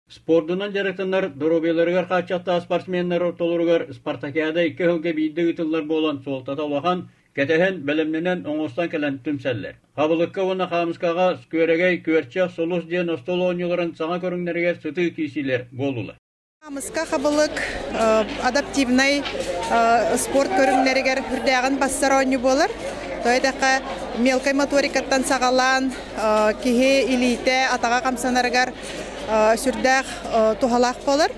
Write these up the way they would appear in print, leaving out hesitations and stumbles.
Спордунан дьарыктанар доруобуйаларыгар хааччахтаах спортсменнар ортолоругар спартакиада икки сылга биирдэ ыытыллар буолан суолтата улахан, кэтэһэн, бэлэмнэнэн, оҥостон кэлэн түмсэллэр. Хабылыкка уонна хаамыскаҕа Күөрэгэй, Күөрчэх, Сулус диэн остуол оонньууларын саҥа көрүҥнэригэр сытыы киирсиилэр буоллулар. Хаамыска хабылык адаптивнай спорт көрүҥнэригэр үрдээҕин бассар оонньуу буолар. То этэххэ мелкай моторикаттан саҕалаан киһи илиитэ атаҕа хамсанарыгар сүрдээх туһалаах буолар.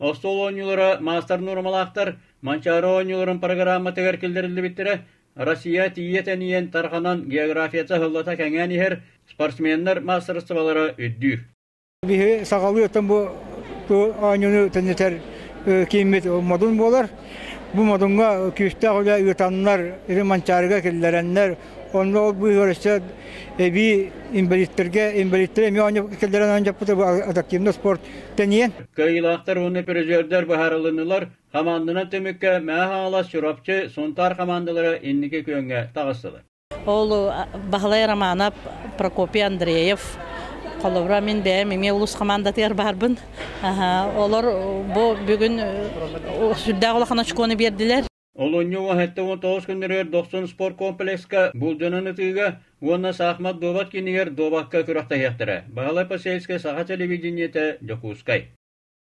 Остуол оонньуулара маастар нуормалаахтар Манчаары оонньууларын программатыгар киллэриллибиттэрэ. Россия тиийэ тэнийэн тарҕанан географията сыллата кэҥээн иһэр, спортсменнар маастарыстыбалара үрдүүр. Биһи саҕалыы оттон бу оонньууну тэнитэр кииммит модун буолар. Бу модуҥҥа күүстээх үлэ ыытаннар, или Манчаарыга киллэрэннэр, онно ол быыһыгар өссө эбии инбэлииттэргэ, инбэлииттэр эмиэ оонньуу киллэрэн оонньоппут адаптивный спорт тэнийэн. Кыайыылаахтар уонна призердэр быһаарылыннылар. Хамаанданан түмүккэ Мэҥэ Хаҥалас, Чурапчы, Сунтаар хамаандалара инники күөҥҥэ таҕыстылар. Ол Баһылай Романов, Прокопий Андреев, холобура мин бэйэм эмиэ улус хамаандатыгар баарбын. Олор бу бүгүн сүрдээх улахан очкону биэрдилэр. Олунньу 79 күннэригэр Дохсун спорт комплекска булдьанан ытыыга уонна саахымат дуобат киинигэр дуобакка күрэхтэһиэхтэрэ. Баһылай Посельскай, Саха телевидениетэ, Дьокуускай.